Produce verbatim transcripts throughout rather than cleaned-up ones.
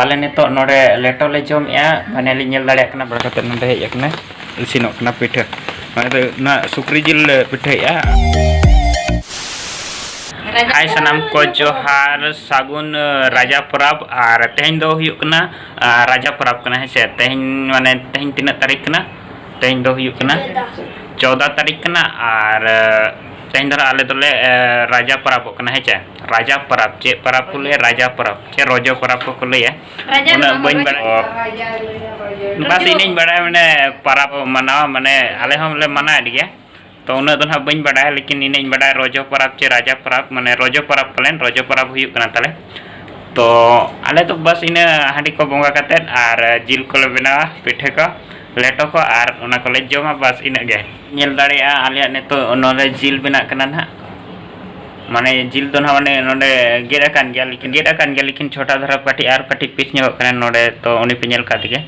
ᱟᱞᱮ ᱱᱤᱛᱚᱜ ᱱᱚᱰᱮ ᱞᱮᱴᱚ ᱞᱮ ᱡᱚᱢᱮᱜᱼᱟ᱾ ᱯᱷᱟᱭᱱᱟᱞᱤ ᱧᱮᱞ ᱫᱟᱲᱮᱭᱟᱜ ᱠᱟᱱᱟ, ᱵᱟᱲᱟ ᱠᱟᱛᱮ ᱱᱚᱰᱮ ᱦᱮᱡ ᱟᱠᱟᱱᱟ, ᱤᱥᱤᱱᱚᱜ ᱠᱟᱱᱟ ᱯᱤᱴᱷᱟᱹ᱾ ᱱᱚᱣᱟ ᱫᱚ ᱱᱚᱣᱟ ᱥᱩᱠᱨᱤ ᱡᱤᱞ ᱞᱮ ᱯᱤᱴᱷᱟᱹᱭᱮᱜᱼᱟ᱾ ᱦᱟᱭ ᱥᱟᱱᱟᱢ ᱠᱚ, ᱡᱚᱦᱟᱨ, ᱥᱟᱹᱜᱩᱱ, ᱟᱸ, ᱨᱟᱡᱟ ᱯᱚᱨᱚᱵᱽ᱾ ᱟᱨ ᱛᱮᱦᱮᱧ ᱫᱚ ᱦᱩᱭᱩᱜ ᱠᱟᱱᱟ, ᱟᱸ, ᱨᱟᱡᱟ ᱯᱚᱨᱚᱵᱽ ᱠᱟᱱᱟ, ᱦᱮᱸ ᱥᱮ? ᱛᱮᱦᱮᱧ, ᱢᱟᱱᱮ, ᱛᱮᱦᱮᱧ ᱛᱤᱱᱟᱹᱜ ᱛᱟᱹᱨᱤᱠᱷ ᱠᱟᱱᱟ? ᱛᱮᱦᱮᱧ ᱫᱚ ᱦᱩᱭᱩᱜ ᱠᱟᱱᱟ ᱪᱳᱫᱟ ᱛᱟᱹᱨᱤᱠᱷ ᱠᱟᱱᱟ᱾ ᱟᱨ, ᱟᱸ, ᱛᱮᱦᱮᱧ ᱫᱚ ᱟᱞᱮ ᱫᱚᱞᱮ, ᱟᱸ, ᱨᱟᱡᱟ ᱯᱚᱨᱚᱵᱚᱜ ᱠᱟᱱᱟ, ᱦᱮᱸ ᱪᱮ? ᱨᱟᱡᱟ ᱯᱚᱨᱚᱵᱽ, ᱪᱮᱫ ᱯᱚᱨᱚᱵᱽ ᱠᱚ ᱞᱟᱹᱭᱟ? ᱨᱟᱡᱟ ᱯᱚᱨᱚᱵᱽ, ᱪᱮ ᱨᱚᱡᱚ ᱯᱚᱨᱚᱵᱽ ᱠᱚᱠᱚ ᱞᱟᱹᱭᱟ᱾ ᱨᱟᱡᱟ ᱫᱚ ᱩᱱᱟᱹᱜ ᱵᱟᱝ, ᱵᱟᱹᱧ ᱨᱚᱡᱚ᱾ ᱵᱟᱲᱟᱭᱟ᱾ ᱨᱟᱡᱟ, ᱨᱚᱡᱚ᱾ ᱵᱟᱥ, ᱤᱧᱤᱧ ᱵᱟᱲᱟᱭᱟ, ᱢᱟᱱᱮ, ᱯᱚᱨᱚᱵᱽ ᱢᱟᱱᱟᱣᱟ, ᱢᱟᱱᱮ, ᱟᱞᱮ ᱦᱚᱸᱞᱮ ᱢᱟᱱᱟᱣᱮᱫ ᱜᱮᱭᱟ᱾ ᱛᱚ, ᱩᱱᱟᱹᱜ ᱫᱚ ᱱᱟᱦᱟᱜ ᱵᱟᱹᱧ ᱵᱟᱰᱟᱭᱟ, ᱞᱮᱠᱤᱱ ᱤᱱᱟᱹᱧ ᱵᱟᱰᱟᱭᱟ, ᱨᱚᱡᱚ ᱯᱚᱨᱚᱵᱽ ᱪᱮ ᱨᱟᱡᱟ ᱯᱚᱨᱚᱵᱽ, ᱢᱟᱱᱮ, ᱨᱚᱡᱚ ᱯᱚᱨᱚᱵᱽ ᱯᱟᱞᱮᱱ, ᱨᱚᱡᱚ ᱯᱚᱨᱚᱵᱽ ᱦᱩᱭᱩᱜ ᱠᱟᱱᱟ ᱛᱟᱞᱮ᱾ ᱛᱚ, ᱟᱞᱮ ᱫᱚ ᱵᱟᱥ ᱤᱱᱟᱹ ᱦᱟᱺᱰᱤ ᱠᱚ ᱵᱚᱸᱜᱟ ᱠᱟᱛᱮᱫ ᱟᱨ ᱡᱤᱞ ᱠᱚᱞᱮ ᱵᱮᱱᱟᱣᱟ, ᱯᱤᱴᱷᱟᱹ ᱠᱚ, ᱞᱮᱴᱚ ᱠᱚ, ᱟᱨ ᱚᱱᱟ ᱠᱚᱞᱮ ᱡᱚᱢᱟ, ᱵᱟᱥ ᱤᱱᱟᱹᱜ ᱜᱮ᱾ ᱧᱮᱞ ᱫᱟᱲᱮᱭᱟᱜᱼᱟ, ᱟᱞᱮᱭᱟᱜ ᱱᱤᱛᱚᱜ ᱱᱚᱰᱮ ᱡᱤᱞ ᱵᱮᱱᱟᱜ ᱠᱟᱱᱟ ᱱᱟᱦᱟᱜ᱾ ᱢᱟᱱᱮ, ᱡᱤᱞ ᱫᱚ ᱱᱟᱦᱟᱜ, ᱢᱟᱱᱮ, ᱱᱚᱰᱮ ᱜᱮᱫ ᱟᱠᱟᱱ ᱜᱮᱭᱟ, ᱞᱮᱠᱤᱱ ᱜᱮᱫ ᱟᱠᱟᱱ ᱜᱮᱭᱟ, ᱞᱮᱠᱤᱱ ᱪᱷᱳᱴᱟ ᱫᱷᱟᱨᱟ ᱠᱟᱹᱴᱤᱡ ᱟᱨ ᱠᱟᱹᱴᱤᱡ ᱯᱤᱥ ᱧᱚᱜᱚᱜ ᱠᱟᱱᱟ ᱱᱚᱰᱮ, ᱛᱚ ᱩᱱᱤ ᱯᱮ ᱧᱮᱞ ᱠᱟᱫ ᱜᱮ᱾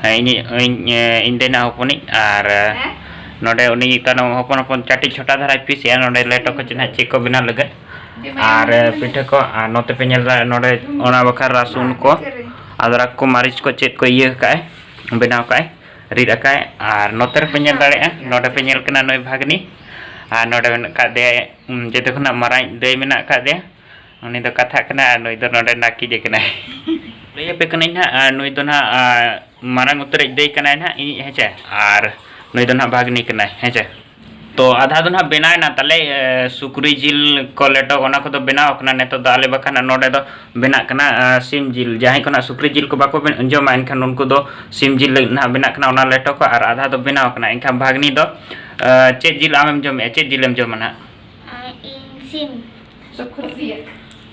ᱤᱧ, ᱤᱧ, ᱤᱧ ᱫᱟᱹᱭ ᱱᱟᱦᱟᱜ ᱦᱚᱯᱚᱱᱤᱡ, ᱟᱨ ᱦᱮᱸ? ᱱᱚᱰᱮ ᱩᱱᱤ ᱛᱟᱭᱱᱚᱢ ᱦᱚᱯᱚᱱ ᱦᱚᱯᱚᱱ ᱪᱟᱹᱴᱤᱡ ᱪᱷᱳᱴᱟ ᱫᱷᱟᱨᱟᱭ ᱯᱤᱥ ᱮᱜᱼᱟ, ᱱᱚᱰᱮ ᱞᱮᱴᱚ ᱠᱚ ᱪᱮ ᱱᱟᱦᱟᱜ ᱪᱮᱫ ᱠᱚ ᱵᱮᱱᱟᱣ ᱞᱟᱹᱜᱤᱫ᱾ ᱟᱨ ᱯᱤᱴᱷᱟᱹ ᱠᱚ, ᱟᱨ ᱱᱚᱛᱮ ᱯᱮ ᱧᱮᱞ ᱫᱟ, ᱱᱚᱰᱮ ᱚᱱᱟ ᱵᱟᱠᱷᱨᱟ ᱨᱟᱥᱩᱱ ᱠᱚ, ᱟᱫᱨᱟᱠ ᱠᱚ, ᱢᱟᱹᱨᱤᱪ ᱠᱚ, ᱪᱮᱫ ᱠᱚ ᱤᱭᱟᱹ ᱠᱟᱜᱼᱟᱭ, ᱵᱮᱱᱟᱣ ᱠᱟᱜᱼᱟᱭ, ᱨᱤᱫ ᱟᱠᱟᱜᱼᱟᱭ᱾ ᱟᱨ ᱱᱚᱛᱮ ᱨᱮᱯᱮ ᱧᱮᱞ ᱫᱟᱲᱮᱭᱟᱜᱼᱟ, ᱱᱚᱰᱮ ᱯᱮ ᱧᱮᱞ ᱠᱟᱱᱟ ᱱᱩᱭ ᱵᱷᱟᱜᱽᱱᱤ, ᱟᱨ ᱱᱚᱰᱮ ᱢᱮᱱᱟᱜ ᱠᱟᱫᱮᱭᱟ, ᱩᱢ, ᱡᱚᱛᱚ ᱠᱷᱚᱱᱟᱜ ᱢᱟᱨᱟᱝ ᱫᱟᱹᱭ ᱢᱮᱱᱟᱜ ᱠᱟᱫᱮᱭᱟ, ᱩᱱᱤ ᱫᱚ ᱠᱟᱛᱷᱟᱜ ᱠᱟᱱᱟᱭ, ᱟᱨ ᱱᱩᱭ ᱫᱚ ᱱᱚᱰᱮ ᱱᱟᱹᱠᱤᱡ ᱠᱟᱱᱟᱭ᱾ ᱞᱟᱹᱭ ᱟᱯᱮ ᱠᱟᱹᱱᱟᱹᱧ ᱱᱟᱦᱟᱜ, ᱟᱨ ᱱᱩᱭ ᱫᱚ ᱱᱟᱦᱟᱜ, ᱟᱨ ᱢᱟᱨᱟᱝ ᱩᱛᱟᱹᱨᱤᱡ ᱫᱟᱹᱭ ᱠᱟᱱᱟᱭ ᱱᱟᱦᱟᱜ ᱤᱧᱤᱡ, ᱦᱮᱸ ᱪᱮ? ᱟᱨ ᱱᱩᱭ ᱫᱚ ᱱᱟᱦᱟᱜ ᱵᱷᱟᱜᱽᱱᱤ ᱠᱟᱱᱟᱭ, ᱦᱮᱸ ᱪᱮ? ᱛᱚ, ᱟᱫᱷᱟ ᱫᱚ ᱱᱟᱦᱟᱜ ᱵᱮᱱᱟᱣ ᱮᱱᱟ ᱛᱟᱞᱮ, ᱮ, ᱥᱩᱠᱨᱤ ᱡᱤᱞ ᱠᱚ ᱞᱮᱴᱚ, ᱚᱱᱟ ᱠᱚᱫᱚ ᱵᱮᱱᱟᱣ ᱠᱟᱱᱟ᱾ ᱱᱤᱛᱚᱜ ᱫᱚ ᱟᱞᱮ ᱵᱟᱠᱷᱟᱱ ᱱᱚᱰᱮ ᱫᱚ ᱵᱮᱱᱟᱜ ᱠᱟᱱᱟ, ᱮ, ᱥᱤᱢ ᱡᱤᱞ᱾ ᱡᱟᱦᱟᱸᱭ ᱠᱚ ᱱᱟᱦᱟᱜ ᱥᱩᱠᱨᱤ ᱡᱤᱞ ᱠᱚ ᱵᱟᱠᱚ ᱵᱮᱱ-, ᱡᱚᱢᱟ, ᱮᱱᱠᱷᱟᱱ ᱩᱱᱠᱩ ᱫᱚ ᱥᱤᱢ ᱡᱤᱞ ᱞᱟᱹᱜᱤᱫ ᱱᱟᱦᱟᱜ ᱵᱮᱱᱟᱜ ᱠᱟᱱᱟ ᱚᱱᱟ ᱞᱮᱴᱚ ᱠᱚ, ᱟᱨ ᱟᱫᱷᱟ ᱫᱚ ᱵᱮᱱᱟᱣ ᱠᱟᱱᱟ᱾ ᱮᱱᱠᱷᱟᱱ ᱵᱷᱟᱜᱽᱱᱤ ᱫᱚ, ᱮ, ᱪᱮᱫ ᱡᱤᱞ ᱟᱢᱮᱢ ᱡᱚᱢᱮᱜᱼᱟ? ᱪᱮᱫ ᱡᱤᱞᱮᱢ ᱡᱚᱢᱟ ᱱᱟᱦᱟᱜ? ᱟᱨ ᱤᱧ ᱥᱤᱢ᱾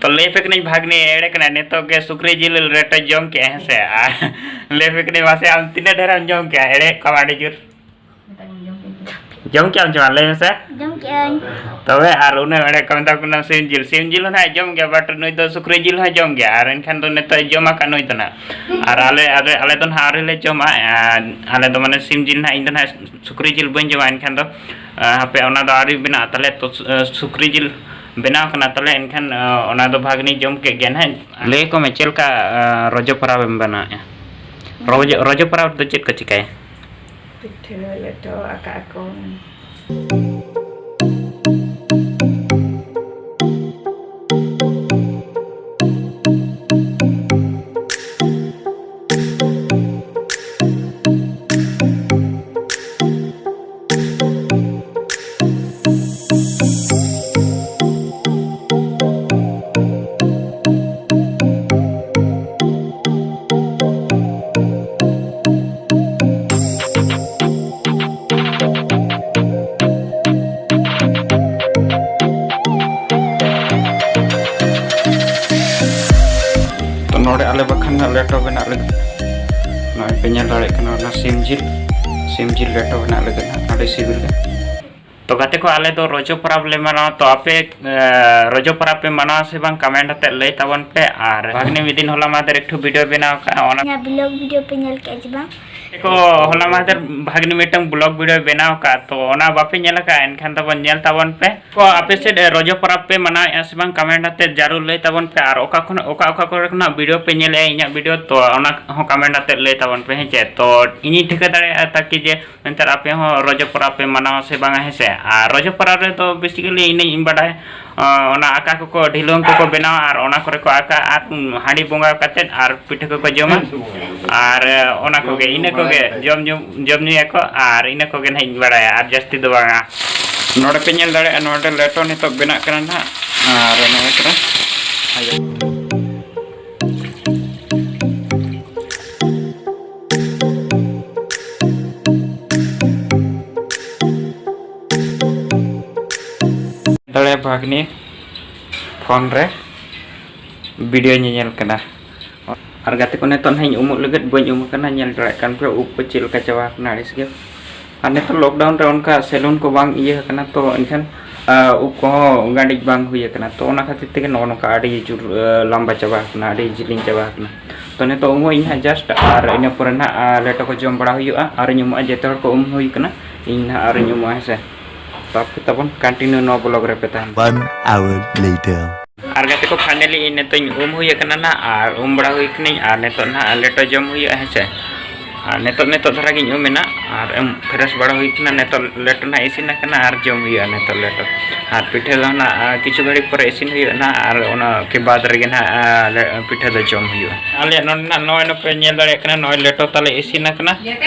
ᱛᱚ, ᱞᱟᱹᱭ ᱟᱯᱮ ᱠᱟᱹᱱᱟᱹᱧ, ᱵᱷᱟᱜᱽᱱᱤ ᱮᱲᱮ ᱠᱟᱱᱟᱭ, ᱱᱤᱛᱚᱜ ᱜᱮ ᱥᱩᱠᱨᱤ ᱡᱤᱞ ᱞᱮᱴᱚᱭ ᱡᱚᱢ ᱠᱮᱜᱼᱟ, ᱦᱮᱸ ᱥᱮ? ᱟᱨ ᱞᱟᱹᱭ ᱟᱯᱮ ᱠᱟᱹᱱᱟᱹᱧ, ᱢᱟᱥᱮ ᱟᱢ ᱛᱤᱱᱟᱹᱜ ᱰᱷᱮᱨᱮᱢ ᱡᱚᱢ ᱠᱮᱜᱼᱟ? ᱮᱲᱮᱭᱮᱫ ᱠᱚᱣᱟᱢ ᱟᱹᱰᱤ ᱡᱳᱨ᱾ ᱡᱚᱢ ᱠᱮᱜᱼᱟᱢ ᱥᱮ ᱵᱟᱝ? ᱞᱟᱹᱭ ᱢᱮᱥᱮ᱾ ᱡᱚᱢ ᱠᱮᱜᱼᱟᱹᱧ᱾ ᱛᱚᱵᱮ ᱟᱨ ᱩᱱᱟᱹᱜ ᱮᱲᱮ ᱠᱚ ᱢᱮᱛᱟ ᱠᱚ ᱠᱟᱱᱟ ᱥᱤᱢ ᱡᱤᱞ, ᱥᱤᱢ ᱡᱤᱞ ᱦᱚᱸ ᱱᱟᱦᱟᱜ ᱡᱚᱢ ᱜᱮᱭᱟ, but ᱱᱩᱭ ᱫᱚ ᱥᱩᱠᱨᱤ ᱡᱤᱞ ᱦᱚᱸᱭ ᱡᱚᱢ ᱜᱮᱭᱟ, ᱟᱨ ᱮᱱᱠᱷᱟᱱ ᱫᱚ ᱱᱤᱛᱚᱜ ᱡᱚᱢ ᱟᱠᱟᱫ ᱱᱩᱭ ᱫᱚ ᱱᱟᱦᱟᱜ᱾ ᱟᱨ ᱟᱞᱮ, ᱟᱞᱮ, ᱟᱞᱮ ᱫᱚ ᱱᱟᱦᱟᱜ ᱟᱹᱣᱨᱤ ᱞᱮ ᱡᱚᱢᱟ, ᱟᱨ ᱟᱞᱮ ᱫᱚ ᱢᱟᱱᱮ ᱥᱤᱢ ᱡᱤᱞ ᱱᱟᱦᱟᱜ, ᱤᱧ ᱫᱚ ᱱᱟᱦᱟᱜ ᱥᱩᱠᱨᱤ ᱡᱤᱞ ᱵᱟᱹᱧ ᱡᱚᱢᱟ, ᱮᱱᱠᱷᱟᱱ ᱫᱚ, ᱟᱸ, ᱦᱟᱯᱮ ᱚᱱᱟ ᱫᱚ ᱟᱹᱣᱨᱤ ᱵᱮᱱᱟᱜᱼᱟ ᱛᱟᱦᱞᱮ, ᱛᱚ, ᱥᱩ-, ᱟᱸ, ᱥᱩᱠᱨᱤ ᱡᱤᱞ ᱵᱮᱱᱟᱣ ᱠᱟᱱᱟ ᱛᱟᱦᱞᱮ, ᱮᱱᱠᱷᱟᱱ, ᱟᱸ, ᱚᱱᱟ ᱫᱚ ᱵᱷᱟᱜᱽᱱᱤ ᱡᱚᱢ ᱠᱮᱫ ᱜᱮᱭᱟ ᱱᱟᱦᱟᱜ᱾ ᱞᱟᱹᱭ ᱟᱠᱚ ᱢᱮ, ᱪᱮᱫ ᱞᱮᱠᱟ, ᱟᱸ, ᱨᱚᱡᱚ ᱯᱚᱨᱚᱵᱽ ᱮᱢ ᱵᱮᱱᱟᱣᱮᱫᱼᱟ? ᱨᱚᱡᱚ, ᱨᱚᱡᱚ ᱯᱚᱨᱚᱵᱽ ᱨᱮᱫᱚ ᱪᱮᱫ ᱠᱚ ᱪᱤᱠᱟᱹᱭᱟ? ᱯᱤᱴᱷᱟᱹ ᱞᱮᱴᱚ ᱟᱠᱟᱫ ᱟᱠᱚ᱾ ᱛᱚ, ᱱᱚᱰᱮ ᱟᱞᱮ ᱵᱟᱠᱷᱟᱱ ᱦᱟᱸᱜ ᱞᱮᱴᱚ ᱵᱮᱱᱟᱜ ᱞᱟᱹᱜᱤᱫ, ᱱᱚᱜᱼᱚᱭ ᱯᱮ ᱧᱮᱞ ᱫᱟᱲᱮᱭᱟᱜ ᱠᱟᱱᱟ, ᱚᱱᱟ ᱥᱤᱢ ᱡᱤᱞ, ᱥᱤᱢ ᱡᱤᱞ ᱞᱮᱴᱚ ᱵᱮᱱᱟᱜ ᱞᱟᱹᱜᱤᱫ ᱦᱟᱸᱜ ᱟᱹᱰᱤ ᱥᱤᱵᱤᱞ ᱜᱮ᱾ ᱛᱚ ᱜᱟᱛᱮ ᱠᱚ, ᱟᱞᱮ ᱫᱚ ᱨᱚᱡᱚ ᱯᱚᱨᱚᱵᱽ ᱞᱮ ᱢᱟᱱᱟᱣᱟ᱾ ᱛᱚ ᱟᱯᱮ, ᱮ, ᱨᱚᱡᱚ ᱯᱚᱨᱚᱵᱽ ᱯᱮ ᱢᱟᱱᱟᱣᱟ ᱥᱮ ᱵᱟᱝ, ᱠᱚᱢᱮᱱᱴ ᱟᱛᱮᱫ ᱞᱟᱹᱭ ᱛᱟᱵᱚᱱ ᱯᱮ᱾ ᱟᱨ ᱵᱷᱟᱜᱽᱱᱤ ᱢᱤᱫ ᱫᱤᱱ ᱦᱚᱞᱟ ᱢᱟᱦᱫᱮᱨ ᱮᱠᱴᱩ ᱵᱷᱤᱰᱤᱭᱳ ᱵᱮᱱᱟᱣ ᱠᱟᱜᱼᱟ, ᱚᱱᱟ ᱤᱧᱟᱹᱜ ᱵᱞᱚᱜ ᱵᱷᱤᱰᱤᱭᱳ ᱯᱮ ᱧᱮᱞ ᱠᱮᱜᱼᱟ ᱪᱮ ᱵᱟᱝ? ᱠᱚ, ᱦᱚᱞᱟ ᱢᱟᱦᱫᱮᱨ ᱵᱷᱟᱜᱽᱱᱤ ᱢᱤᱫᱴᱟᱝ ᱵᱞᱚᱜ ᱵᱷᱤᱰᱤᱭᱳ ᱵᱮᱱᱟᱣ ᱠᱟᱜᱼᱟ, ᱛᱚ ᱚᱱᱟ ᱵᱟᱯᱮ ᱧᱮᱞ ᱟᱠᱟᱫᱼᱟ, ᱮᱱᱠᱷᱟᱱ ᱛᱟᱵᱚᱱ ᱧᱮᱞ ᱛᱟᱵᱚᱱ ᱯᱮ᱾ ᱠᱚ, ᱟᱯᱮ ᱥᱮᱫ, ᱮ, ᱨᱚᱡᱚ ᱯᱚᱨᱚᱵᱽ ᱯᱮ ᱢᱟᱱᱟᱣᱮᱫᱼᱟ ᱥᱮ ᱵᱟᱝ, ᱠᱚᱢᱮᱱᱴ ᱟᱛᱮᱫ ᱡᱟᱹᱨᱩᱲ ᱞᱟᱹᱭ ᱛᱟᱵᱚᱱ ᱯᱮ᱾ ᱟᱨ ᱚᱠᱟ ᱠᱷᱚᱱ, ᱚᱠᱟ, ᱚᱠᱟ ᱠᱚᱨᱮ ᱠᱷᱚᱱᱟᱜ ᱵᱷᱤᱰᱤᱭᱳ ᱯᱮ ᱧᱮᱞᱮᱫᱼᱟ ᱤᱧᱟᱹᱜ ᱵᱷᱤᱰᱤᱭᱳ, ᱛᱚ ᱚᱱᱟ ᱦᱚᱸ ᱠᱚᱢᱮᱱᱴ ᱟᱛᱮᱫ ᱞᱟᱹᱭ ᱛᱟᱵᱚᱱ ᱯᱮ, ᱦᱮᱸ ᱪᱮ? ᱛᱚ ᱤᱧᱤᱧ ᱴᱷᱤᱠᱟᱹ ᱫᱟᱲᱮᱭᱟᱜᱼᱟ ᱛᱟᱠᱤ ᱡᱮ ᱱᱮᱛᱟᱨ ᱟᱯᱮ ᱦᱚᱸ ᱨᱚᱡᱚ ᱯᱚᱨᱚᱵᱽ ᱯᱮ ᱢᱟᱱᱟᱣᱟ ᱥᱮ ᱵᱟᱝᱟ, ᱦᱮᱸ ᱥᱮ? ᱟᱨ ᱨᱚᱡᱚ ᱯᱚᱨᱚᱵᱽ ᱨᱮᱫᱚ basically ᱤᱱᱟᱹᱧ ᱵᱟᱰᱟᱭᱟ, ᱚ, ᱚᱱᱟ ᱟᱠᱟ ᱠᱚᱠᱚ, ᱰᱷᱤᱞᱣᱟᱹᱝ ᱠᱚᱠᱚ ᱵᱮᱱᱟᱣᱟ ᱟᱨ ᱚᱱᱟ ᱠᱚᱨᱮ ᱠᱚ ᱟᱠᱟ ᱟᱨ, ᱩᱢ, ᱦᱟᱺᱰᱤ ᱵᱚᱸᱜᱟ ᱠᱟᱛᱮᱫ ᱟᱨ ᱯᱤᱴᱷᱟᱹ ᱠᱚᱠᱚ ᱡᱚᱢᱟ᱾ ᱟᱨ, ᱮ, ᱚᱱᱟ ᱠᱚᱜᱮ, ᱤᱱᱟᱹ ᱠᱚᱜᱮ ᱡᱚᱢ ᱧᱩ, ᱡᱚᱢ ᱧᱩᱭᱟᱠᱚ ᱟᱨ ᱤᱱᱟᱹ ᱠᱚᱜᱮ ᱱᱟᱦᱟᱜ ᱤᱧ ᱵᱟᱲᱟᱭᱟ, ᱟᱨ ᱡᱟᱹᱥᱛᱤ ᱫᱚ ᱵᱟᱝᱟ᱾ ᱱᱚᱰᱮ ᱯᱮ ᱧᱮᱞ ᱫᱟᱲᱮᱭᱟᱜᱼᱟ, ᱱᱚᱰᱮ ᱞᱮᱴᱚ ᱱᱤᱛᱚᱜ ᱵᱮᱱᱟᱜ ᱠᱟᱱᱟ ᱱᱟᱦᱟᱜ᱾ ᱟᱨ ᱱᱚᱜᱼᱚᱭ ᱠᱟᱱᱟ᱾ ᱫᱟᱲᱮ ᱵᱷᱟᱜᱽᱱᱤ ᱯᱷᱳᱱ ᱨᱮ ᱵᱷᱤᱰᱤᱭᱳ ᱧᱮᱧᱮᱞ ᱠᱟᱱᱟ᱾ ᱟᱨ ᱜᱟᱛᱮ ᱠᱚ, ᱱᱤᱛᱚᱜ ᱱᱟᱦᱟᱜ ᱤᱧ ᱩᱢᱩᱜ ᱞᱟᱹᱜᱤᱫ, ᱵᱟᱹᱧ ᱩᱢ ᱟᱠᱟᱱᱟ, ᱧᱮᱞ ᱫᱟᱲᱮᱭᱟᱜ ᱠᱟᱱ ᱯᱮ ᱩᱵ ᱠᱚ ᱪᱮᱫ ᱞᱮᱠᱟ ᱪᱟᱵᱟ ᱟᱠᱟᱱᱟ, ᱟᱹᱲᱤᱥ ᱜᱮ᱾ ᱟᱨ ᱱᱤᱛᱚᱜ ᱞᱚᱠᱰᱟᱣᱩᱱ ᱨᱮ ᱚᱱᱠᱟ ᱥᱮᱞᱩᱱ ᱠᱚ ᱵᱟᱝ ᱤᱭᱟᱹ ᱟᱠᱟᱱᱟ, ᱛᱚ ᱮᱱᱠᱷᱟᱱ, ᱟ, ᱩᱵ ᱠᱚᱦᱚᱸ ᱜᱟᱸᱰᱤᱡ ᱵᱟᱝ ᱦᱩᱭ ᱟᱠᱟᱱᱟ, ᱛᱚ ᱚᱱᱟ ᱠᱷᱟᱹᱛᱤᱨ ᱛᱮᱜᱮ ᱱᱚᱜᱼᱚ ᱱᱚᱝᱠᱟ ᱟᱹᱰᱤ ᱡᱳᱨ, ᱟ, ᱞᱟᱢᱵᱟ ᱪᱟᱵᱟ ᱟᱠᱟᱱᱟ, ᱟᱹᱰᱤ ᱡᱤᱞᱤᱧ ᱪᱟᱵᱟ ᱟᱠᱟᱱᱟ᱾ ᱛᱚ ᱱᱤᱛᱚᱜ ᱩᱢᱩᱜ ᱤᱧ ᱦᱟᱸᱜ just, ᱟᱨ ᱤᱱᱟᱹ ᱯᱚᱨᱮ ᱱᱟᱦᱟᱜ, ᱟ, ᱞᱮᱴᱚ ᱠᱚ ᱡᱚᱢ ᱵᱟᱲᱟ ᱦᱩᱭᱩᱜᱼᱟ, ᱟᱨᱤᱧ ᱩᱢᱩᱜᱼᱟ᱾ ᱡᱮᱛᱮ ᱦᱚᱲ ᱠᱚ ᱩᱢ ᱦᱩᱭ ᱟᱠᱟᱱᱟ, ᱤᱧ ᱱᱟᱦᱟᱜ ᱟᱨᱤᱧ ᱩᱢᱩᱜᱼᱟ, ᱦᱮᱸ ᱥᱮ᱾ ᱟᱯᱮ ᱛᱟᱵᱚᱱ continue ᱱᱚᱣᱟ vlog ᱨᱮᱯᱮ ᱛᱟᱦᱮᱱ᱾ One hour later. ᱟᱨ ᱜᱟᱛᱮ ᱠᱚ, finally ᱤᱧ ᱱᱤᱛᱚᱜ ᱤᱧ ᱩᱢ ᱦᱩᱭ ᱟᱠᱟᱱᱟ ᱱᱟᱦᱟᱜ, ᱟᱨ ᱩᱢ ᱵᱟᱲᱟ ᱦᱩᱭ ᱠᱟᱹᱱᱟᱹᱧ, ᱟᱨ ᱱᱤᱛᱚᱜ ᱱᱟᱦᱟᱜ ᱞᱮᱴᱚ ᱡᱚᱢ ᱦᱩᱭᱩᱜᱼᱟ, ᱦᱮᱸ ᱥᱮ᱾ ᱟᱨ ᱱᱤᱛᱚᱜ, ᱱᱤᱛᱚᱜ ᱫᱷᱟᱨᱟ ᱜᱤᱧ ᱩᱢ ᱮᱱᱟ, ᱟᱨ ᱩᱢ fresh ᱵᱟᱲᱟ ᱦᱩᱭ ᱠᱟᱱᱟ᱾ ᱱᱤᱛᱚᱜ ᱞᱮᱴᱚ ᱱᱟᱦᱟᱜ ᱤᱥᱤᱱ ᱟᱠᱟᱱᱟ, ᱟᱨ ᱡᱚᱢ ᱦᱩᱭᱩᱜᱼᱟ ᱱᱤᱛᱚᱜ ᱞᱮᱴᱚ᱾ ᱟᱨ ᱯᱤᱴᱷᱟᱹ ᱫᱚ ᱱᱟᱦᱟᱜ, ᱟᱨ ᱠᱤᱪᱷᱩ ᱜᱷᱟᱹᱲᱤᱡ ᱯᱚᱨᱮ ᱤᱥᱤᱱ ᱦᱩᱭᱩᱜᱼᱟ ᱱᱟᱦᱟᱜ, ᱟᱨ ᱚᱱᱟ ᱠᱮ ᱵᱟᱫᱽ ᱨᱮᱜᱮ ᱱᱟᱦᱟᱜ, ᱟᱨ ᱞᱮ-, ᱯᱤᱴᱷᱟᱹ ᱫᱚ ᱡᱚᱢ ᱦᱩᱭᱩᱜᱼᱟ᱾ ᱟᱞᱮᱭᱟᱜ ᱱᱚᱰᱮ ᱱᱟᱦᱟᱜ ᱱᱚᱜᱼᱚᱭ ᱱᱚᱯᱮ ᱧᱮᱞ ᱫᱟᱲᱮᱭᱟᱜ ᱠᱟᱱᱟ, ᱱᱚᱜᱼᱚᱭ ᱞᱮᱴᱚ ᱛᱟᱞᱮ ᱤᱥᱤᱱ ᱟᱠᱟᱱᱟ,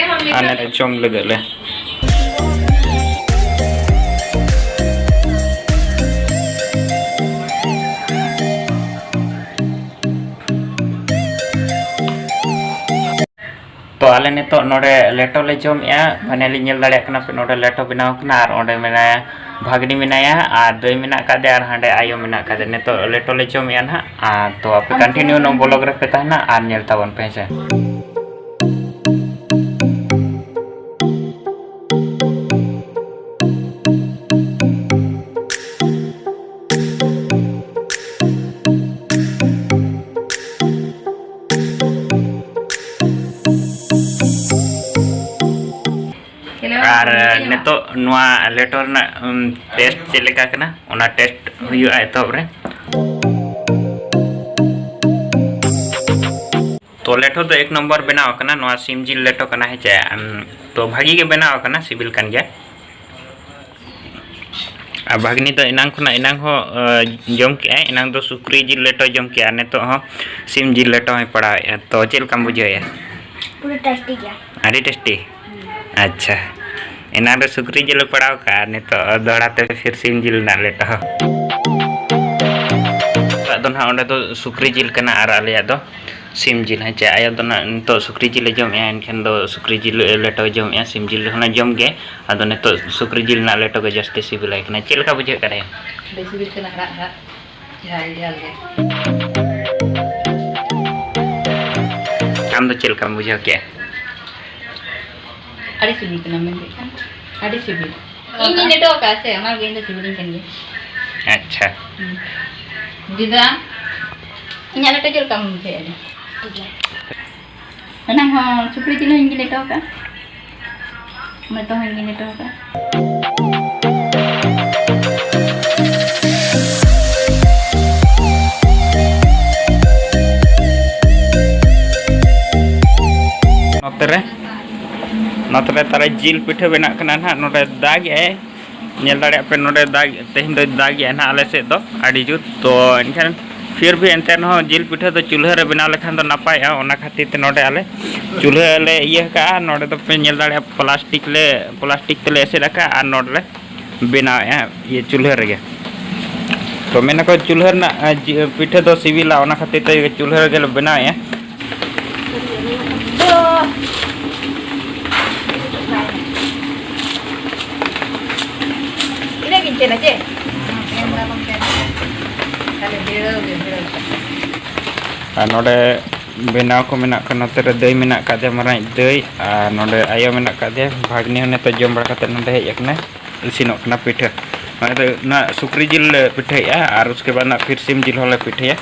ᱟᱨ ᱱᱤᱛᱚᱜ ᱡᱚᱢ ᱞᱟᱹᱜᱤᱫ ᱞᱮ᱾ ᱛᱚ, ᱟᱞᱮ ᱱᱤᱛᱚᱜ ᱱᱚᱰᱮ ᱞᱮᱴᱚ ᱞᱮ ᱡᱚᱢᱮᱜᱼᱟ᱾ Finally ᱧᱮᱞ ᱫᱟᱲᱮᱭᱟᱜ ᱠᱟᱱᱟ ᱯᱮ, ᱱᱚᱰᱮ ᱞᱮᱴᱚ ᱵᱮᱱᱟᱣ ᱠᱟᱱᱟ, ᱟᱨ ᱚᱸᱰᱮ ᱢᱮᱱᱟᱭᱟ ᱵᱷᱟᱜᱽᱱᱤ ᱢᱮᱱᱟᱭᱟ, ᱟᱨ ᱫᱟᱹᱭ ᱢᱮᱱᱟᱜ ᱟᱠᱟᱫᱮᱭᱟ, ᱟᱨ ᱦᱟᱸᱰᱮ ᱟᱭᱳ ᱢᱮᱱᱟᱜ ᱟᱠᱟᱫᱮᱭᱟ᱾ ᱱᱤᱛᱚᱜ ᱞᱮᱴᱚ ᱞᱮ ᱡᱚᱢᱮᱜᱼᱟ ᱱᱟᱦᱟᱜ, ᱟᱨ ᱛᱚ ᱟᱯᱮ continue ᱱᱚᱣᱟ vlog ᱨᱮᱯᱮ ᱛᱟᱦᱮᱱᱟ ᱟᱨ ᱧᱮᱞ ᱛᱟᱵᱚᱱ ᱯᱮ, ᱦᱮᱸ ᱥᱮ᱾ ᱟᱨ ᱱᱤᱛᱚᱜ ᱱᱚᱣᱟ ᱞᱮᱴᱚ ᱨᱮᱱᱟᱜ, ᱩᱢ, taste ᱪᱮᱫ ᱞᱮᱠᱟ ᱠᱟᱱᱟ, ᱚᱱᱟ taste ᱦᱩᱭᱩᱜᱼᱟ ᱮᱛᱚᱦᱚᱵ ᱨᱮ᱾ ᱛᱚ, ᱞᱮᱴᱚ ᱫᱚ ᱮᱠ ᱱᱚᱢᱵᱚᱨ ᱵᱮᱱᱟᱣ ᱟᱠᱟᱱᱟ, ᱱᱚᱣᱟ ᱥᱤᱢ ᱡᱤᱞ ᱞᱮᱴᱚ ᱠᱟᱱᱟ, ᱦᱮᱸ ᱪᱮ? ᱩᱢ, ᱛᱚ, ᱵᱷᱟᱜᱤ ᱜᱮ ᱵᱮᱱᱟᱣ ᱟᱠᱟᱱᱟ, ᱥᱤᱵᱤᱞ ᱠᱟᱱ ᱜᱮᱭᱟ᱾ ᱟᱨ ᱵᱷᱟᱜᱽᱱᱤ ᱫᱚ ᱮᱱᱟᱝ ᱠᱷᱚᱱᱟᱜ, ᱮᱱᱟᱝ ᱦᱚᱸ, ᱮ, ᱡᱚᱢ ᱠᱮᱜᱼᱟᱭ, ᱮᱱᱟᱝ ᱫᱚ ᱥᱩᱠᱨᱤ ᱡᱤᱞ ᱞᱮᱴᱚᱭ ᱡᱚᱢ ᱠᱮᱜᱼᱟ, ᱱᱤᱛᱚᱜ ᱦᱚᱸ ᱥᱤᱢ ᱡᱤᱞ ᱞᱮᱴᱚ ᱦᱚᱸᱭ ᱯᱟᱲᱟᱣᱮᱜᱼᱟ᱾ ᱛᱚ, ᱪᱮᱫ ᱞᱮᱠᱟᱢ ᱵᱩᱡᱷᱟᱹᱣᱮᱜᱼᱟ? ᱯᱩᱨᱟᱹ tasty ᱜᱮᱭᱟ᱾ ᱟᱹᱰᱤ tasty? ᱦᱩᱸ᱾ ᱟᱪᱪᱷᱟ, ᱮᱱᱟᱝ ᱨᱮ ᱥᱩᱠᱨᱤ ᱡᱤᱞ ᱞᱮ ᱯᱟᱲᱟᱣ ᱠᱟᱜᱼᱟ, ᱱᱤᱛᱚᱜ ᱫᱚᱦᱲᱟ ᱛᱮ ᱯᱷᱤᱨ ᱥᱤᱢ ᱡᱤᱞ ᱨᱮᱱᱟᱜ ᱞᱮᱴᱚ᱾ ᱟᱫᱚ ᱱᱟᱦᱟᱜ ᱚᱸᱰᱮ ᱫᱚ ᱥᱩᱠᱨᱤ ᱡᱤᱞ ᱠᱟᱱᱟ ᱟᱨ ᱟᱞᱮᱭᱟᱜ ᱫᱚ ᱥᱤᱢ ᱡᱤᱞ, ᱦᱮᱸ ᱪᱮ? ᱟᱭᱳ ᱫᱚ ᱱᱟᱦᱟᱜ ᱱᱤᱛᱚᱜ ᱥᱩᱠᱨᱤ ᱡᱤᱞᱮ ᱡᱚᱢᱮᱜᱼᱟ, ᱮᱱᱠᱷᱟᱱ ᱫᱚ ᱥᱩᱠᱨᱤ ᱡᱤᱞ ᱞᱮᱴᱚᱭ ᱡᱚᱢᱮᱜᱼᱟ, ᱥᱤᱢ ᱡᱤᱞ ᱦᱚᱸ ᱡᱚᱢ ᱜᱮ᱾ ᱟᱫᱚ ᱱᱤᱛᱚᱜ ᱥᱩᱠᱨᱤ ᱡᱤᱞ ᱨᱮᱱᱟᱜ ᱞᱮᱴᱚ ᱜᱮ ᱡᱟᱹᱥᱛᱤ ᱥᱤᱵᱤᱞᱟᱭ ᱠᱟᱱᱟ᱾ ᱪᱮᱫ ᱞᱮᱠᱟ ᱵᱩᱡᱷᱟᱹᱜ ᱠᱟᱱᱟ? ᱟᱹᱰᱤ ᱥᱤᱵᱤᱞ ᱠᱟᱱᱟ, ᱦᱟᱲᱦᱟᱫ ᱦᱟᱲᱦᱟᱫ, ᱡᱷᱟᱞ ᱡᱷᱟᱞ ᱜᱮ᱾ ᱟᱢ ᱫᱚ ᱪᱮᱫ ᱞᱮᱠᱟᱢ ᱵᱩᱡᱷᱟᱹᱣ ᱠᱮᱜᱼᱟ? ᱟᱹᱰᱤ ᱥᱤᱵᱤᱞ ᱠᱟᱱᱟ, ᱢᱮᱱ ᱠᱮᱫ ᱠᱷᱟᱱ ᱟᱹᱰᱤ ᱥᱤᱵᱤᱞ᱾ ᱤᱧ ᱜᱤᱧ ᱞᱮᱴᱚ ᱟᱠᱟᱫᱼᱟ ᱥᱮ, ᱚᱱᱟ ᱜᱮ ᱤᱧ ᱫᱚ ᱥᱤᱵᱤᱞᱤᱧ ᱠᱟᱱ ᱜᱮᱭᱟ᱾ ᱟᱪᱪᱷᱟ᱾ ᱦᱩᱸ᱾ ᱫᱤᱫᱟ, ᱤᱧᱟᱹᱜ ᱞᱮᱴᱚ ᱪᱮᱫ ᱞᱮᱠᱟᱢ ᱵᱩᱡᱷᱟᱹᱣᱮᱫᱼᱟ? ᱴᱷᱤᱠ ᱜᱮᱭᱟ᱾ ᱮᱱᱟᱝ ᱦᱚᱸ ᱥᱩᱠᱨᱤ ᱡᱤᱞ ᱦᱚᱸ ᱤᱧ ᱜᱮ ᱞᱮᱴᱚ ᱟᱠᱟᱫᱼᱟ᱾ ᱱᱤᱛᱚᱜ ᱦᱚᱸ ᱤᱧ ᱜᱮ ᱞᱮᱴᱚ ᱟᱠᱟᱫᱼᱟ᱾ ᱨᱮ ᱱᱚᱛᱮ ᱨᱮ ᱛᱟᱦᱞᱮ ᱡᱤᱞ ᱯᱤᱴᱷᱟᱹ ᱵᱮᱱᱟᱜ ᱠᱟᱱᱟ ᱱᱟᱦᱟᱜ᱾ ᱱᱚᱰᱮ ᱫᱟᱜᱮᱜᱼᱟᱭ, ᱧᱮᱞ ᱫᱟᱲᱮᱭᱟᱜ ᱯᱮ, ᱱᱚᱰᱮ ᱫᱟᱜ, ᱛᱮᱦᱮᱧ ᱫᱚᱭ ᱫᱟᱜᱮᱜᱼᱟ ᱱᱟᱦᱟᱜ ᱟᱞᱮ ᱥᱮᱫ ᱫᱚ ᱟᱹᱰᱤ ᱡᱳᱨ᱾ ᱛᱚ ᱮᱱᱠᱷᱟᱱ ᱯᱷᱤᱨ ᱵᱷᱤ ᱮᱱᱛᱮ ᱨᱮᱦᱚᱸ ᱡᱤᱞ ᱯᱤᱴᱷᱟᱹ ᱫᱚ ᱪᱩᱞᱦᱟᱹ ᱨᱮ ᱵᱮᱱᱟᱣ ᱞᱮᱠᱷᱟᱱ ᱫᱚ ᱱᱟᱯᱟᱭᱚᱜᱼᱟ᱾ ᱚᱱᱟ ᱠᱷᱟᱹᱛᱤᱨ ᱛᱮ ᱱᱚᱰᱮ ᱟᱞᱮ ᱪᱩᱞᱦᱟᱹ ᱞᱮ ᱤᱭᱟᱹ ᱟᱠᱟᱫᱼᱟ᱾ ᱱᱚᱰᱮ ᱫᱚᱯᱮ ᱧᱮᱞ ᱫᱟᱲᱮᱭᱟᱜᱼᱟ, ᱯᱞᱟᱥᱴᱤᱠ ᱞᱮ, ᱯᱞᱟᱥᱴᱤᱠ ᱛᱮᱞᱮ ᱮᱥᱮᱫ ᱟᱠᱟᱫᱼᱟ ᱟᱨ ᱱᱚᱰᱮ ᱞᱮ ᱵᱮᱱᱟᱣᱮᱫᱼᱟ, ᱤᱭᱟᱹ ᱪᱩᱞᱦᱟᱹ ᱨᱮᱜᱮ᱾ ᱛᱚ ᱢᱮᱱᱟᱠᱚ ᱪᱩᱞᱦᱟᱹ ᱨᱮᱱᱟᱜ, ᱟ, ᱡᱤ-, ᱯᱤᱴᱷᱟᱹ ᱫᱚ ᱥᱤᱵᱤᱞᱟ, ᱚᱱᱟ ᱠᱷᱟᱹᱛᱤᱨ ᱛᱮ ᱪᱩᱞᱦᱟᱹ ᱨᱮᱜᱮ ᱞᱮ ᱵᱮᱱᱟᱣᱮᱫᱼᱟ᱾ ᱤᱱᱟᱹᱜ ᱜᱤᱧ ᱪᱮᱫᱟ ᱪᱮ? ᱛᱟᱦᱞᱮ ᱵᱷᱤᱲᱟᱹᱣ ᱜᱮ, ᱵᱷᱤᱲᱟᱹᱣ ᱜᱮ᱾ ᱟᱨ ᱱᱚᱰᱮ ᱵᱮᱱᱟᱣ ᱠᱚ ᱢᱮᱱᱟᱜ ᱠᱚᱣᱟ, ᱱᱚᱛᱮ ᱨᱮ ᱫᱟᱹᱭ ᱢᱮᱱᱟᱜ ᱟᱠᱟᱫᱮᱭᱟ, ᱢᱟᱨᱟᱝᱤᱡ ᱫᱟᱹᱭ, ᱟᱨ ᱱᱚᱰᱮ ᱟᱭᱳ ᱢᱮᱱᱟᱜ ᱟᱠᱟᱫᱮᱭᱟ᱾ ᱵᱷᱟᱜᱽᱱᱤ ᱦᱚᱸ ᱱᱤᱛᱚᱜ ᱡᱚᱢ ᱵᱟᱲᱟ ᱠᱟᱛᱮ ᱱᱚᱰᱮ ᱦᱮᱡ ᱟᱠᱟᱱᱟᱭ᱾ ᱤᱥᱤᱱᱚᱜ ᱠᱟᱱᱟ ᱯᱤᱴᱷᱟᱹ᱾ ᱱᱚᱜᱼᱚᱭ ᱫᱚ ᱱᱚᱣᱟ ᱥᱩᱠᱨᱤ ᱡᱤᱞ ᱞᱮ ᱯᱤᱴᱷᱟᱹᱭᱮᱫᱼᱟ ᱟᱨ ᱩᱥᱠᱮ ᱵᱟᱫᱽ ᱱᱟᱜ ᱯᱷᱤᱨ ᱥᱤᱢ ᱡᱤᱞ ᱦᱚᱸᱞᱮ ᱯᱤᱴᱷᱟᱹᱭᱟ᱾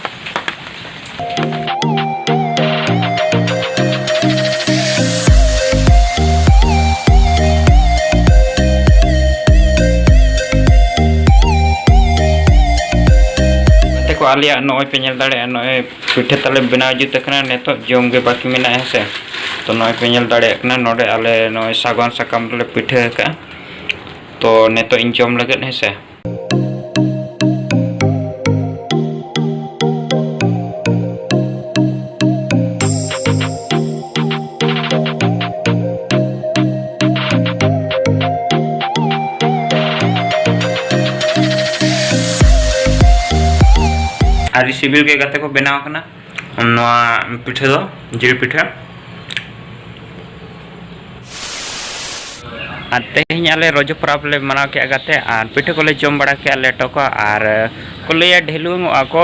ᱜᱟᱛᱮ ᱠᱚ, ᱟᱞᱮᱭᱟᱜ ᱱᱚᱜᱼᱚᱭ ᱯᱮ ᱧᱮᱞ ᱫᱟᱲᱮᱭᱟᱜᱼᱟ, ᱱᱚᱜᱼᱚᱭ ᱯᱤᱴᱷᱟᱹ ᱛᱟᱞᱮ ᱵᱮᱱᱟᱣ ᱡᱩᱛ ᱟᱠᱟᱱᱟ, ᱱᱤᱛᱚᱜ ᱡᱚᱢ ᱜᱮ ᱵᱟᱹᱠᱤ ᱢᱮᱱᱟᱜᱼᱟ, ᱦᱮᱸ ᱥᱮ᱾ ᱛᱚ ᱱᱚᱜᱼᱚᱭ ᱯᱮ ᱧᱮᱞ ᱫᱟᱲᱮᱭᱟᱜ ᱠᱟᱱᱟ, ᱱᱚᱰᱮ ᱟᱞᱮ ᱱᱚᱜᱼᱚᱭ ᱥᱟᱜᱣᱟᱱ ᱥᱟᱠᱟᱢ ᱨᱮᱞᱮ ᱯᱤᱴᱷᱟᱹ ᱟᱠᱟᱫᱼᱟ᱾ ᱛᱚ ᱱᱤᱛᱚᱜ ᱤᱧ ᱡᱚᱢ ᱞᱟᱹᱜᱤᱫ, ᱦᱮᱸ ᱥᱮ᱾ ᱟᱹᱰᱤ ᱥᱤᱵᱤᱞ ᱜᱮ ᱜᱟᱛᱮ ᱠᱚ ᱵᱮᱱᱟᱣ ᱟᱠᱟᱱᱟ ᱱᱚᱣᱟ ᱯᱤᱴᱷᱟᱹ ᱫᱚ, ᱡᱤᱞ ᱯᱤᱴᱷᱟᱹ᱾ ᱟᱨ ᱛᱮᱦᱮᱧ ᱟᱞᱮ ᱨᱚᱡᱚ ᱯᱚᱨᱚᱵᱽ ᱞᱮ ᱢᱟᱱᱟᱣ ᱠᱮᱜᱼᱟ ᱜᱟᱛᱮ, ᱟᱨ ᱯᱤᱴᱷᱟᱹ ᱠᱚᱞᱮ ᱡᱚᱢ ᱵᱟᱲᱟ ᱠᱮᱜᱼᱟ, ᱞᱮᱴᱚ ᱠᱚ, ᱟᱨ ᱠᱚ ᱞᱟᱹᱭᱟ ᱰᱷᱤᱞᱣᱟᱹᱝᱚᱜᱼᱟ ᱠᱚ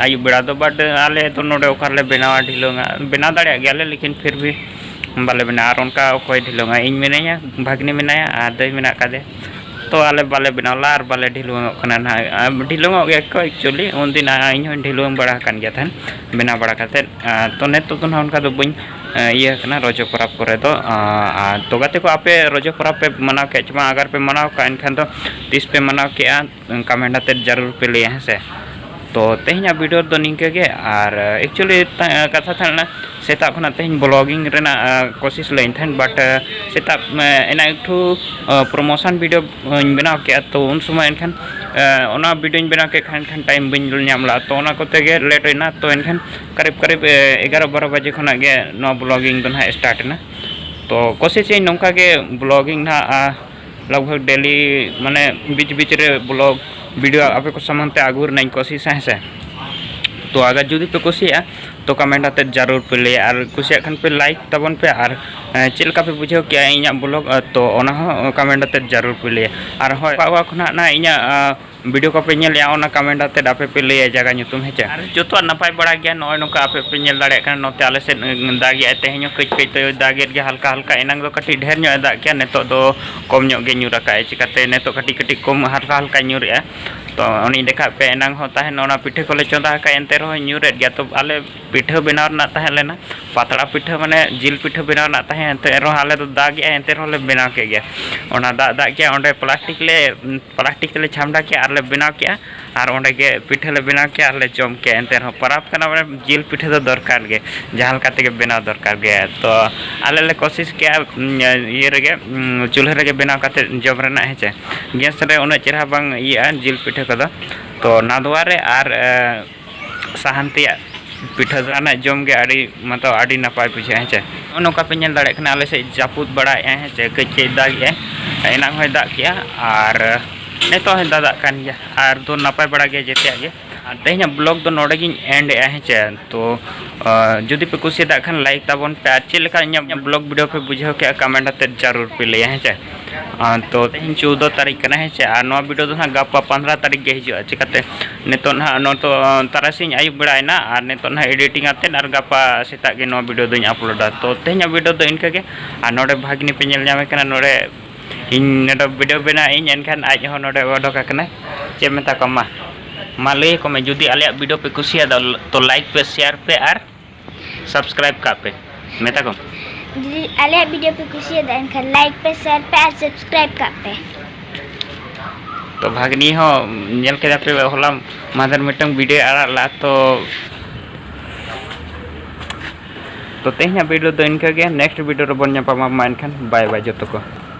ᱟᱹᱭᱩᱵ ᱵᱮᱲᱟ ᱫᱚ, but ᱟᱞᱮ ᱫᱚ ᱱᱚᱰᱮ ᱚᱠᱟ ᱨᱮᱞᱮ ᱵᱮᱱᱟᱣᱟ ᱰᱷᱤᱞᱣᱟᱹᱝᱟ? ᱵᱮᱱᱟᱣ ᱫᱟᱲᱮᱭᱟᱜ ᱜᱮᱭᱟᱞᱮ, ᱞᱮᱠᱤᱱ ᱯᱷᱤᱨ ᱵᱷᱤ ᱵᱟᱞᱮ ᱵᱮᱱᱟᱣᱟ᱾ ᱟᱨ ᱚᱱᱠᱟ ᱚᱠᱚᱭ ᱰᱷᱤᱞᱣᱟᱹᱝᱟ? ᱤᱧ ᱢᱤᱱᱟᱹᱧᱟ, ᱵᱷᱟᱜᱽᱱᱤ ᱢᱮᱱᱟᱭᱟ ᱟᱨ ᱫᱟᱹᱭ ᱢᱮᱱᱟᱜ ᱠᱟᱫᱮᱭᱟ᱾ ᱛᱚ ᱟᱞᱮ ᱵᱟᱞᱮ ᱵᱮᱱᱟᱣ ᱞᱮᱫᱟ ᱟᱨ ᱵᱟᱞᱮ ᱰᱷᱤᱞᱣᱟᱹᱝᱚᱜ ᱠᱟᱱᱟ ᱱᱟᱦᱟᱜ᱾ ᱟᱨ ᱰᱷᱤᱞᱣᱟᱹᱝᱚᱜ ᱜᱮᱭᱟ ᱠᱚ actually, ᱩᱱᱫᱤᱱ ᱤᱧ ᱦᱚᱸᱧ ᱰᱷᱤᱞᱣᱟᱹᱝ ᱵᱟᱲᱟ ᱟᱠᱟᱱ ᱜᱮᱭᱟ ᱛᱟᱦᱮᱱ, ᱵᱮᱱᱟᱣ ᱵᱟᱲᱟ ᱠᱟᱛᱮᱫ᱾ ᱟᱨ ᱛᱚ ᱱᱤᱛᱚᱜ ᱫᱚ ᱱᱟᱦᱟᱜ ᱚᱱᱠᱟ ᱫᱚ ᱵᱟᱹᱧ, ᱮ, ᱤᱭᱟᱹ ᱠᱟᱱᱟ ᱨᱚᱡᱚ ᱯᱚᱨᱚᱵᱽ ᱠᱚᱨᱮ ᱫᱚ᱾ ᱟᱨ ᱛᱚ ᱜᱟᱛᱮ ᱠᱚ, ᱟᱯᱮ ᱨᱚᱡᱚ ᱯᱚᱨᱚᱵᱽ ᱯᱮ ᱢᱟᱱᱟᱣ ᱠᱮᱫ ᱪᱮ ᱵᱟᱝ? ᱟᱜᱟᱨ ᱯᱮ ᱢᱟᱱᱟᱣ ᱠᱟᱜᱼᱟ, ᱮᱱᱠᱷᱟᱱ ᱫᱚ ᱛᱤᱥ ᱯᱮ ᱢᱟᱱᱟᱣ ᱠᱮᱜᱼᱟ, comment ᱟᱛᱮᱫ ᱡᱟᱹᱨᱩᱲ ᱯᱮ ᱞᱟᱹᱭᱟ, ᱦᱮᱸ ᱥᱮ᱾ ᱛᱚ ᱛᱮᱦᱮᱧᱟᱜ video ᱫᱚ ᱱᱤᱝᱠᱟᱹ ᱜᱮ᱾ ᱟᱨ actually ᱛᱟ-, ᱠᱟᱛᱷᱟ ᱛᱟᱦᱮᱸ ᱞᱮᱱᱟ ᱥᱮᱛᱟᱜ ᱠᱷᱚᱱᱟᱜ ᱛᱮᱦᱮᱧ ᱵᱞᱚᱜᱤᱝ ᱨᱮᱱᱟᱜ ᱠᱳᱥᱤᱥ ᱞᱮᱫᱟᱹᱧ ᱛᱟᱦᱮᱸᱫ, ᱵᱟᱴ ᱥᱮᱛᱟᱜ ᱮᱱᱟᱜ ᱮᱠᱴᱩ ᱯᱨᱚᱢᱳᱥᱚᱱ ᱵᱷᱤᱰᱤᱭᱳᱧ ᱵᱮᱱᱟᱣ ᱠᱮᱫᱼᱟ᱾ ᱛᱚ ᱩᱱ ᱥᱚᱢᱚᱭ ᱮᱱᱠᱷᱟᱱ ᱚᱱᱟ ᱵᱷᱤᱰᱤᱭᱳᱧ ᱵᱮᱱᱟᱣ ᱠᱮᱫ ᱠᱷᱟᱱ ᱮᱱᱠᱷᱟᱱ ᱴᱟᱭᱤᱢ ᱵᱟᱹᱧ ᱧᱟᱢ ᱞᱮᱫᱼᱟ᱾ ᱛᱚ ᱚᱱᱟ ᱠᱚᱛᱮ ᱜᱮ ᱞᱮᱴ ᱮᱱᱟ᱾ ᱛᱚ ᱮᱱᱠᱷᱟᱱ ᱠᱟᱨᱤᱵ ᱠᱟᱨᱤᱵ ᱮᱜᱟᱨᱚ ᱵᱟᱨᱚ ᱵᱟᱡᱮ ᱠᱷᱚᱱᱟᱜ ᱜᱮ ᱱᱚᱣᱟ ᱵᱞᱚᱜᱤᱝ ᱫᱚ ᱱᱟᱦᱟᱜ ᱥᱴᱟᱨᱴ ᱮᱱᱟ᱾ ᱛᱚ ᱠᱳᱥᱤᱥ ᱟᱹᱧ ᱱᱚᱝᱠᱟ ᱜᱮ ᱵᱞᱚᱜᱤᱝ ᱱᱟᱦᱟᱜ ᱞᱟᱜᱽ ᱵᱷᱟᱜᱽ ᱰᱮᱞᱤ ᱢᱟᱱᱮ ᱵᱤᱪ ᱵᱤᱪ ᱨᱮ ᱵᱞᱚᱜ ᱵᱷᱤᱰᱤᱭᱳ ᱟᱯᱮ ᱠᱚ ᱥᱟᱢᱟᱝ ᱛᱮ ᱟᱹᱜᱩ ᱨᱮᱱᱟᱜ ᱤᱧ ᱠᱳᱥᱤᱥᱟ, ᱦᱮᱸ ᱥᱮ᱾ ᱛᱚ ᱟᱜᱟᱨ ᱡᱩᱫᱤ ᱯᱮ ᱠᱩᱥᱤᱭᱟᱜᱼᱟ ᱛᱚ ᱠᱚᱢᱮᱱᱴ ᱟᱛᱮᱫ ᱡᱟᱹᱨᱩᱲ ᱯᱮ ᱞᱟᱹᱭᱟ, ᱟᱨ ᱠᱩᱥᱤᱭᱟᱜ ᱠᱷᱟᱱ ᱯᱮ ᱞᱟᱭᱤᱠ ᱛᱟᱵᱚᱱ ᱯᱮ, ᱟᱨ ᱪᱮᱫ ᱞᱮᱠᱟ ᱯᱮ ᱵᱩᱡᱷᱟᱹᱣ ᱠᱮᱜᱼᱟ ᱤᱧᱟᱹᱜ ᱵᱞᱚᱜ, ᱛᱚ ᱚᱱᱟ ᱦᱚᱸ ᱠᱚᱢᱮᱱᱴ ᱟᱛᱮᱫ ᱡᱟᱹᱨᱩᱲ ᱯᱮ ᱞᱟᱹᱭᱟ᱾ ᱟᱨ ᱦᱳᱭ, ᱚᱠᱟ ᱚᱠᱟ ᱠᱷᱚᱱᱟᱜ ᱱᱟ ᱤᱧᱟᱹᱜ ᱵᱷᱤᱰᱤᱭᱳ ᱠᱚᱯᱮ ᱧᱮᱞᱮᱜᱼᱟ ᱚᱱᱟ ᱠᱚᱢᱮᱱᱴ ᱟᱛᱮᱫ ᱟᱯᱮ ᱯᱮ ᱞᱟᱹᱭᱟ ᱡᱟᱭᱜᱟ ᱧᱩᱛᱩᱢ, ᱦᱮᱸ ᱪᱮ᱾ ᱟᱨ ᱡᱚᱛᱚᱣᱟᱜ ᱱᱟᱯᱟᱭ ᱵᱟᱲᱟ ᱜᱮᱭᱟ᱾ ᱱᱚᱜᱼᱚᱭ ᱱᱚᱝᱠᱟ ᱟᱯᱮ ᱯᱮ ᱧᱮᱞ ᱫᱟᱲᱮᱭᱟᱜ ᱠᱟᱱᱟ ᱱᱚᱛᱮ ᱟᱞᱮ ᱥᱮᱫ ᱫᱟᱜᱮᱜᱼᱟᱭ, ᱛᱮᱦᱮᱧ ᱦᱚᱸ ᱠᱟᱹᱡ ᱠᱟᱹᱡ ᱛᱮ ᱫᱟᱜᱮᱫ ᱜᱮᱭᱟ ᱦᱟᱞᱠᱟ ᱦᱟᱞᱠᱟ᱾ ᱮᱱᱟᱝ ᱫᱚ ᱠᱟᱹᱴᱤᱡ ᱰᱷᱮᱨ ᱧᱚᱜ ᱮ ᱫᱟᱜ ᱠᱮᱜᱼᱟ, ᱱᱤᱛᱚᱜ ᱫᱚ ᱠᱚᱢ ᱧᱚᱜ ᱜᱮ ᱧᱩᱨ ᱟᱠᱟᱫᱼᱟᱭ᱾ ᱪᱤᱠᱟᱛᱮ ᱱᱤᱛᱚᱜ ᱠᱟᱹᱴᱤᱡ ᱠᱟᱹᱴᱤᱡ ᱠᱚᱢ ᱦᱟᱞᱠᱟ ᱦᱟᱞᱠᱟᱭ ᱧᱩᱨᱮᱜᱼᱟ᱾ ᱛᱚ ᱚᱱᱮᱧ ᱫᱮᱠᱷᱟᱣᱟᱫ ᱯᱮ ᱮᱱᱟᱝ ᱦᱚᱸ ᱛᱟᱦᱮᱱ ᱚᱱᱟ ᱯᱤᱴᱷᱟᱹ ᱠᱚᱞᱮ ᱪᱚᱸᱫᱟ ᱟᱠᱟᱫᱼᱟ, ᱮᱱᱛᱮ ᱨᱮᱦᱚᱸ ᱧᱩᱨᱮᱫ ᱜᱮᱭᱟ᱾ ᱛᱚ ᱟᱞᱮ ᱯᱤᱴᱷᱟᱹ ᱵᱮᱱᱟᱣ ᱨᱮᱱᱟᱜ ᱛᱟᱦᱮᱸ ᱞᱮᱱᱟ, ᱯᱟᱛᱲᱟ ᱯᱤᱴᱷᱟᱹ ᱢᱟᱱᱮ ᱡᱤᱞ ᱯᱤᱴᱷᱟᱹ ᱵᱮᱱᱟᱣ ᱨᱮᱱᱟᱜ ᱛᱟᱦᱮᱸ, ᱮᱱᱛᱮ ᱨᱮᱦᱚᱸ ᱟᱞᱮ ᱫᱚ ᱫᱟᱜᱮᱜᱼᱟ, ᱮᱱᱛᱮ ᱨᱮᱦᱚᱸ ᱞᱮ ᱵᱮᱱᱟᱣ ᱠᱮᱫ ᱜᱮᱭᱟ᱾ ᱚᱱᱟ ᱫᱟᱜ ᱫᱟᱜ ᱜᱮ ᱚᱸᱰᱮ ᱯᱞᱟᱥᱴᱤᱠ ᱞᱮ ᱯᱞᱟᱥᱴᱤᱠ ᱛᱮᱞᱮ ᱪᱷᱟᱢᱰᱟ ᱠᱮᱜᱼᱟ ᱟᱨ ᱞᱮ ᱵᱮᱱᱟᱣ ᱠᱮᱜᱼᱟ᱾ ᱟᱨ ᱚᱸᱰᱮ ᱜᱮ ᱯᱤᱴᱷᱟᱹ ᱞᱮ ᱵᱮᱱᱟᱣ ᱠᱮᱜᱼᱟ ᱟᱨ ᱞᱮ ᱡᱚᱢ ᱠᱮᱜᱼᱟ᱾ ᱮᱱᱛᱮ ᱨᱮᱦᱚᱸ ᱯᱟᱨᱟᱵᱽ ᱠᱟᱱᱟ, ᱢᱟᱱᱮ ᱡᱤᱞ ᱯᱤᱴᱷᱟᱹ ᱫᱚ ᱫᱚᱨᱠᱟᱨ ᱜᱮ, ᱡᱟᱦᱟᱸ ᱞᱮᱠᱟ ᱛᱮᱜᱮ ᱵᱮᱱᱟᱣ ᱫᱚᱨᱠᱟᱨ ᱜᱮ᱾ ᱛᱚ ᱟᱞᱮ ᱞᱮ ᱠᱳᱥᱤᱥ ᱠᱮᱜᱼᱟ, ᱩᱸ, ᱤᱭᱟᱹ ᱨᱮᱜᱮ, ᱩᱸ, ᱪᱩᱞᱦᱟᱹ ᱨᱮᱜᱮ ᱵᱮᱱᱟᱣ ᱠᱟᱛᱮ ᱡᱚᱢ ᱨᱮᱱᱟᱜ, ᱦᱮᱸ ᱪᱮ᱾ ᱜᱮᱥ ᱨᱮ ᱩᱱᱟᱹᱜ ᱪᱮᱦᱨᱟ ᱵᱟᱝ ᱤᱭᱟᱹᱜᱼᱟ ᱡᱤᱞ ᱯᱤᱴᱷᱟᱹ ᱠᱚᱫᱚ᱾ ᱛᱚ ᱱᱟᱫᱽᱣᱟ ᱨᱮ ᱟᱨ, ᱮ, ᱥᱟᱦᱟᱱ ᱛᱮᱭᱟᱜ ᱯᱤᱴᱷᱟᱹ ᱫᱚ ᱟᱱᱟᱜ ᱡᱚᱢ ᱜᱮ ᱟᱹᱰᱤ ᱢᱚᱛᱚ ᱟᱹᱰᱤ ᱱᱟᱯᱟᱭ ᱵᱩᱡᱷᱟᱹᱜᱼᱟ, ᱦᱮᱸ ᱪᱮ᱾ ᱱᱚᱜᱼᱚ ᱱᱚᱝᱠᱟ ᱯᱮ ᱧᱮᱞ ᱫᱟᱲᱮᱭᱟᱜ ᱠᱟᱱᱟ ᱟᱞᱮ ᱥᱮᱫ ᱡᱟᱹᱯᱩᱫ ᱵᱟᱲᱟᱭᱮᱫᱼᱟᱭ, ᱦᱮᱸ ᱪᱮ, ᱠᱟᱹᱡ ᱠᱟᱹᱡ ᱫᱟᱜᱮᱜᱼᱟᱭ᱾ ᱮᱱᱟᱝ ᱦᱚᱸᱭ ᱫᱟᱜ ᱠᱮᱜᱼᱟ ᱟᱨ ᱱᱤᱛᱚᱜ ᱦᱚᱸᱭ ᱫᱟᱜ ᱠᱟᱱ ᱜᱮᱭᱟ᱾ ᱟᱨ ᱫᱚ ᱱᱟᱯᱟᱭ ᱵᱟᱲᱟ ᱜᱮ ᱡᱮᱛᱮᱭᱟᱜ ᱜᱮ᱾ ᱟᱨ ᱛᱮᱦᱮᱧᱟᱜ ᱵᱞᱚᱜ ᱫᱚ ᱱᱚᱰᱮ ᱜᱤᱧ ᱮᱱᱰ ᱮᱜᱼᱟ, ᱦᱮᱸ ᱪᱮ᱾ ᱛᱚ, ᱟ, ᱡᱩᱫᱤ ᱯᱮ ᱠᱩᱥᱤᱭᱟᱫᱟᱜ ᱠᱷᱟᱱ ᱞᱟᱭᱤᱠ ᱛᱟᱵᱚᱱ ᱯᱮ, ᱟᱨ ᱪᱮᱫ ᱞᱮᱠᱟ ᱤᱧᱟᱹᱜ ᱵᱞᱚᱜ ᱵᱷᱤᱰᱤᱭᱳ ᱯᱮ ᱵᱩᱡᱷᱟᱹᱣ ᱠᱮᱜᱼᱟ ᱠᱚᱢᱮᱱᱴ ᱟᱛᱮᱫ ᱡᱟᱹᱨᱩᱲ ᱯᱮ ᱞᱟᱹᱭᱟ, ᱦᱮᱸ ᱪᱮ᱾ ᱟᱨ ᱛᱚ ᱛᱮᱦᱮᱧ ᱪᱳᱫᱽᱫᱚ ᱛᱟᱹᱨᱤᱠᱷ ᱠᱟᱱᱟ, ᱦᱮᱸ ᱪᱮ, ᱟᱨ ᱱᱚᱣᱟ ᱵᱷᱤᱰᱤᱭᱳ ᱫᱚ ᱦᱟᱸᱜ ᱜᱟᱯᱟ ᱯᱚᱱᱫᱽᱨᱚ ᱛᱟᱹᱨᱤᱠᱷ ᱜᱮ ᱦᱤᱡᱩᱜᱼᱟ᱾ ᱪᱤᱠᱟᱛᱮ ᱱᱤᱛᱚᱜ ᱱᱟᱦᱟᱜ ᱱᱚᱛᱚ ᱛᱟᱨᱟᱥᱤᱧ ᱟᱹᱭᱩᱵ ᱵᱮᱲᱟᱭᱮᱱᱟ ᱟᱨ ᱱᱤᱛᱚᱜ ᱱᱟᱦᱟᱜ ᱮᱰᱤᱴᱤᱝ ᱟᱛᱮᱫ ᱟᱨ ᱜᱟᱯᱟ ᱥᱮᱛᱟᱜ ᱜᱮ ᱱᱚᱣᱟ ᱵᱷᱤᱰᱤᱭᱳ ᱫᱚᱧ ᱟᱯᱞᱳᱰᱟ᱾ ᱛᱚ ᱛᱮᱦᱮᱧᱟᱜ ᱵᱷᱤᱰᱤᱭᱳ ᱫᱚ ᱤᱱᱠᱟᱹ ᱜᱮ᱾ ᱟᱨ ᱱᱚᱰᱮ ᱵᱷᱟᱜᱽᱱᱤ ᱯᱮ ᱧᱮᱞ ᱧᱟᱢᱮ ᱠᱟᱱᱟ, ᱱᱚᱰᱮ ᱤᱧ ᱱᱚᱰᱮ ᱵᱷᱤᱰᱤᱭᱳ ᱵᱮᱱᱟᱣ ᱤᱧ, ᱮᱱᱠᱷᱟᱱ ᱟᱡ ᱦᱚᱸ ᱱᱚᱰᱮ ᱚᱰᱚᱠ ᱟᱠᱟᱱᱟᱭ᱾ ᱪᱮᱫ ᱢᱮᱛᱟ ᱠᱚᱣᱟ, ᱢᱟ, ᱢᱟ ᱞᱟᱹᱭ ᱟᱠᱚ ᱢᱮ, ᱡᱩᱫᱤ ᱟᱞᱮᱭᱟᱜ ᱵᱷᱤᱰᱤᱭᱳ ᱯᱮ ᱠᱩᱥᱤᱭᱟᱫᱟ ᱛᱚ ᱞᱟᱭᱤᱠ ᱯᱮ, ᱥᱮᱭᱟᱨ ᱯᱮ ᱟᱨ ᱥᱟᱵᱥᱠᱨᱟᱭᱤᱵᱽ ᱠᱟᱜ ᱯᱮ, ᱢᱮᱛᱟ ᱠᱚᱢ᱾ ᱡᱩᱫᱤ ᱟᱞᱮᱭᱟᱜ ᱵᱷᱤᱰᱤᱭᱳ ᱯᱮ ᱠᱩᱥᱤᱭᱟᱫᱟ ᱮᱱᱠᱷᱟᱱ ᱞᱟᱭᱤᱠ ᱯᱮ, ᱥᱮᱭᱟᱨ ᱯᱮ ᱟᱨ ᱥᱟᱵᱥᱠᱨᱟᱭᱤᱵᱽ ᱠᱟᱜ ᱯᱮ᱾ ᱛᱚ ᱵᱷᱟᱜᱽᱱᱤ ᱦᱚᱸ ᱧᱮᱞ ᱠᱮᱫᱟ ᱯᱮ ᱦᱚᱞᱟ ᱢᱟᱦᱫᱮᱨ ᱢᱤᱫᱴᱟᱝ ᱵᱷᱤᱰᱤᱭᱳ ᱟᱲᱟᱜ ᱞᱮᱫᱼᱟ, ᱛᱚ ᱛᱚ ᱛᱮᱦᱮᱧᱟᱜ ᱵᱷᱤᱰᱤᱭᱳ ᱫᱚ ᱤᱱᱠᱟᱹ ᱜᱮ, ᱱᱮᱠᱥᱴ ᱵᱷᱤᱰᱤᱭᱳ ᱨᱮᱵᱚᱱ ᱧᱟᱯᱟᱢᱟ᱾ ᱢᱟ ᱮᱱᱠᱷᱟᱱ ᱵᱟᱭ ᱵᱟᱭ ᱡᱚᱛᱚ ᱠᱚ᱾